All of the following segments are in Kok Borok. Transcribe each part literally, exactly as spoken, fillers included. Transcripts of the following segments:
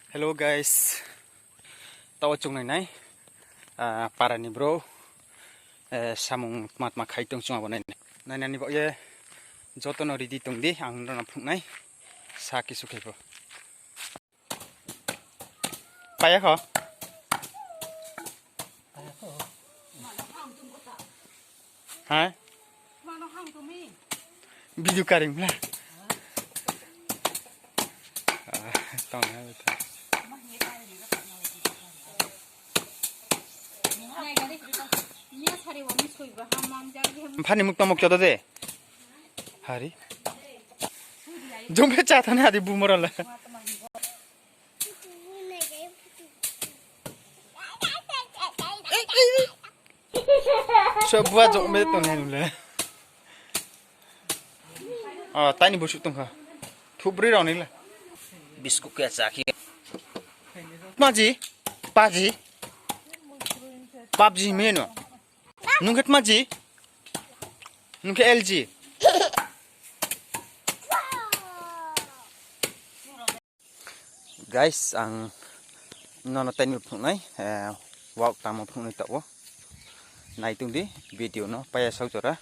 Hello guys, tao chwng nainai, ah, parani bro, eh, samung tma tma khai tong chwng abo nainai. Nainani bo ye jotono ready tong di, ang nono phunuknai sa kisu khai bo. Paya kho? Ha? Video karing bla. Ah, tong na beta. Phani muk tomok chodo de. Hari. Jumpe cha thani hari bumora la. So bua jok me tong nai le. Oh, tani busuk tong kha. Thubri rok ni le. Biskut khe cha khe. Maji, paji. Pabji meno. Nung khe maji. Nung khe L G. Guys, ang nono taini phunuknai, eh, wak tamo phunuknai tabuk. Naitung di video no paya sok jora.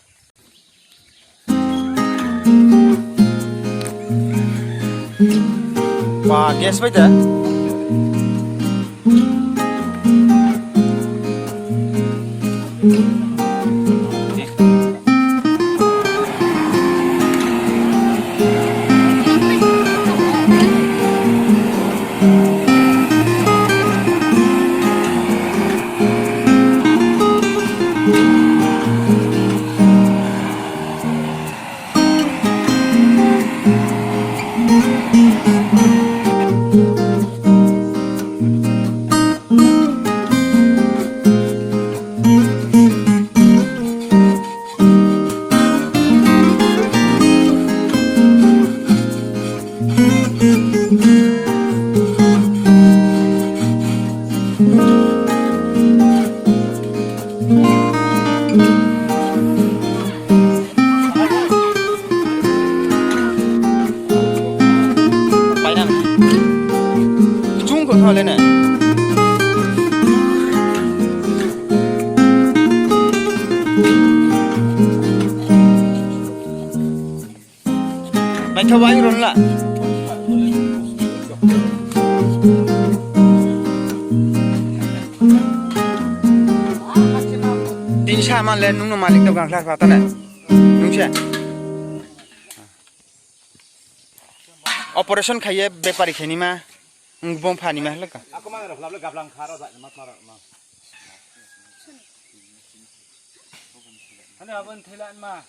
Ba, gas bai da. Chung kok thale na. Naithobai ron la. Tin sa man le nung no malik to gangla pata na. Nung se. Operation khaiye bepari khenima. Bong phani ma hlaka. Ako ma rok lab le gablang kharo da ma ma ma. Hane abon thela ma.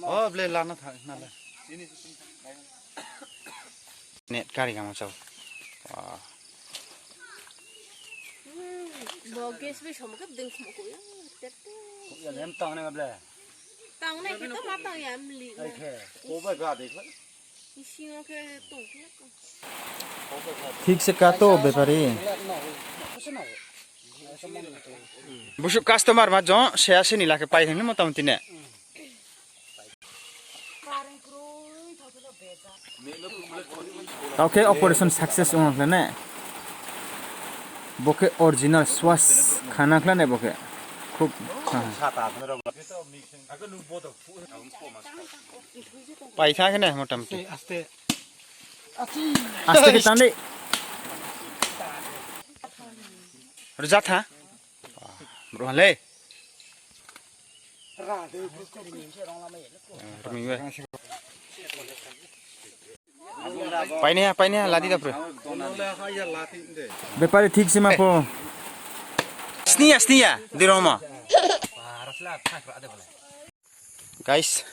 Oh, ble lana tha na le. Net kari kama chau. Wah. Bo gas bai somo kap ding khum ko ya. Tek tek. Ya nem tang ne ble. Tang ne kito ma tang ya mli. Ai khe. Ko ba ga de khe. Bisingo khe tongkhe. Thik se kato bepari. Busuk customer ma jong se asini lake pai thangni motamoti ne. Tao khe operation success wngkha ne. Bo khe original swas khana khlai ne bo khe. Khub. Paitha khe ne motamoti. Aste khe tandi. Rwjak tha. Bro le. Paine ya, paine ya, ladi dapre. Bepari thik se ma po. Sniya, sniya, di roma. Guys,